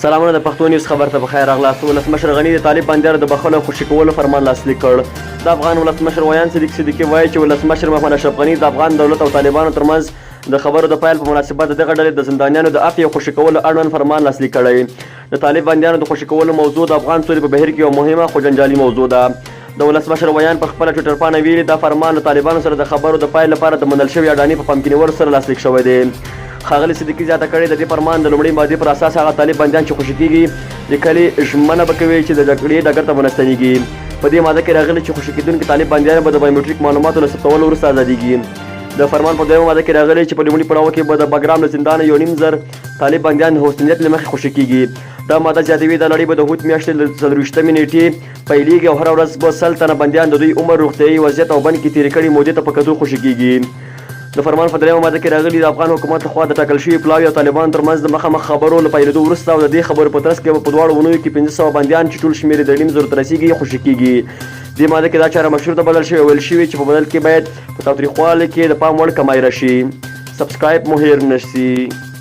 سلامونه د پښتو نیوز خبر ته په خیر راغلاست. ولسمشر غني د طالب بندیانو د بخښلو او خوشي کولو فرمان لاسلیک کړ. د افغان ولسمشر ویاند صدیق صدیقي وایي چې ولسمشر محمد اشرف غني د افغان دولت او طالبانو ترمنځ د خبرو د پیل په مناسبت د دغه ډلې د زندانیانو د عفوې او خوشي کولو اړوند فرمان لاسلیک کړی. د طالب بندیانو د خوشي کولو موضوع د افغان سولې په بهیر کې یوه مهمه خو جنجالي موضوع ده. د ولسمشر ویاند پر خپله ټویټر پاڼه ویلي، دا فرمان له طالبانو سره د خبرو د پیل لپاره د منل شوې اډانې په پام کې نیولو سره لاسلیک شوی دی. ښاغلي صدیقي زیاته کړې، د دې فرمان د لومړۍ مادې پر اساس هغه طالب بندیان چې خوشي کېږي، لیکلې ژمنه به کوي چې د جګړې ډګر ته به نه ستنېږي. په دې ماده کې راغلي چې خوشي کېدونکي طالب بندیان به د بایومټریک معلوماتو له ثبتولو وروسته ازادېږي. د فرمان په دویمه ماده کې راغلي چې په لومړي پړاو کې به د بګرام له زندانه یو نیم زر طالب بندیان د حسن نیت له مخې خوشې کېږي. دا ماده زیاتوي، دا لړۍ به د حوت میاشتې له 24مې نېټې پیلېږي او هره ورځ به 100 تنه بندیان د دوی عمر، روغتیايي وضعیت او بند کې تېرې کړې مودې ته په کتو خوشې کېږي. د فرمان په درېیمه ماده کې راغلي، د افغان حکومت له خوا د ټاکل شوي پلاوي او طالبانو ترمنځ د مخامخ خبرو له پیلېدو وروسته او د دې خبرو په ترڅ کې به په دواړو اونیو کې 500 بندیان چې ټول شمېر یې درې نیم زرو ته رسېږي، خوشې کېږي. دې ماده کې دا چاره مشروطه بلل شوې او ویل شوي چې په بدل کې باید په تاوتریخوالي کې د پام وړ کمی راشي. سبسکرایب مو هېر نه شي.